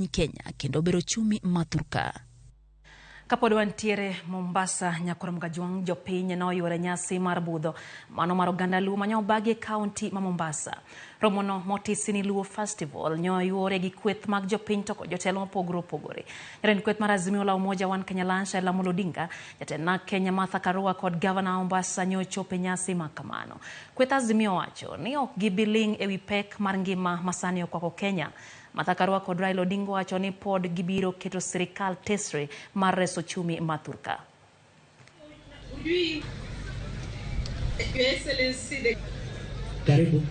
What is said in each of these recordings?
piny Kenya kendo bero ochumi ma thurka. Kapod wantiere Mombasa, Nyakurom Kajwang' jopiny noyuore nyasi mar budho mano mar oganda Luo manyobagi e kaunti ma Mombasa. Romono motisi ni Luo Festival nyoyuore gi kweth mag jopiny to kod jotelo mopogore opogore. Jatend kweth mar Azimio la Umoja One Kenya Alliance Raila Amolo Odinga, jatend NARC Kenya Martha Karua kod gavana Mombasa nyochopo e nyasi ma kamano. Kweth Azimio owacho ni ok gibi ling' ewi pek mar ngima masani okwako Kenya. Martha Karua kod Raila Odinga owacho ni pod gibiro keto sirikal tesre mar reso ochumi ma thurka. Karibu.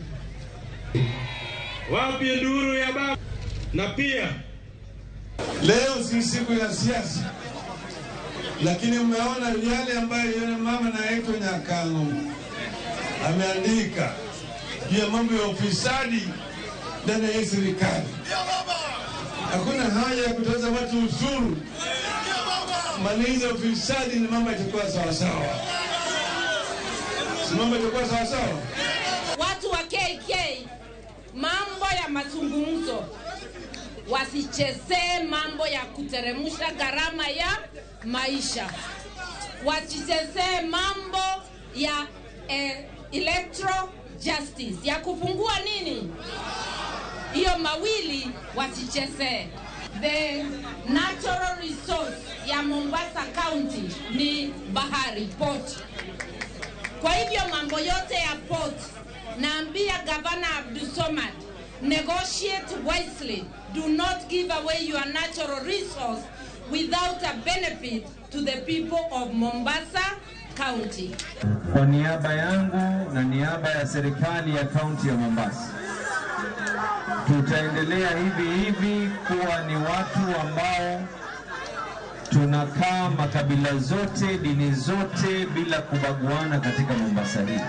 Wapi nduru ya baba? Na pia leo si siku ya siasa, lakini mmeona yale ambayo yule mama naitwa Nyakang'o ameandika juu ya mambo ya ufisadi ndani ya serikali. Hakuna haja ya kutoza watu ushuru. Maliza ufisadi ni mambo yatakuwa sawa sawa. Si mambo yatakuwa sawa sawa. Watu wa KK, mambo ya mazungumzo, wasichezee mambo ya kuteremsha gharama ya maisha, wasichezee mambo ya electoral justice, ya kupungua nini hiyo mawili wasichezee. The natural resource ya Mombasa County ni bahari, port. Kwa hivyo mambo yote ya port, naambia Gavana Abdulswamad, negotiate wisely. Do not give away your natural resource without a benefit to the people of Mombasa County. Kwa niaba yangu na niaba ya serikali ya kaunti ya Mombasa, tutaendelea hivi hivi kuwa ni watu ambao tunakaa makabila zote, dini zote bila kubaguana katika Mombasa hii.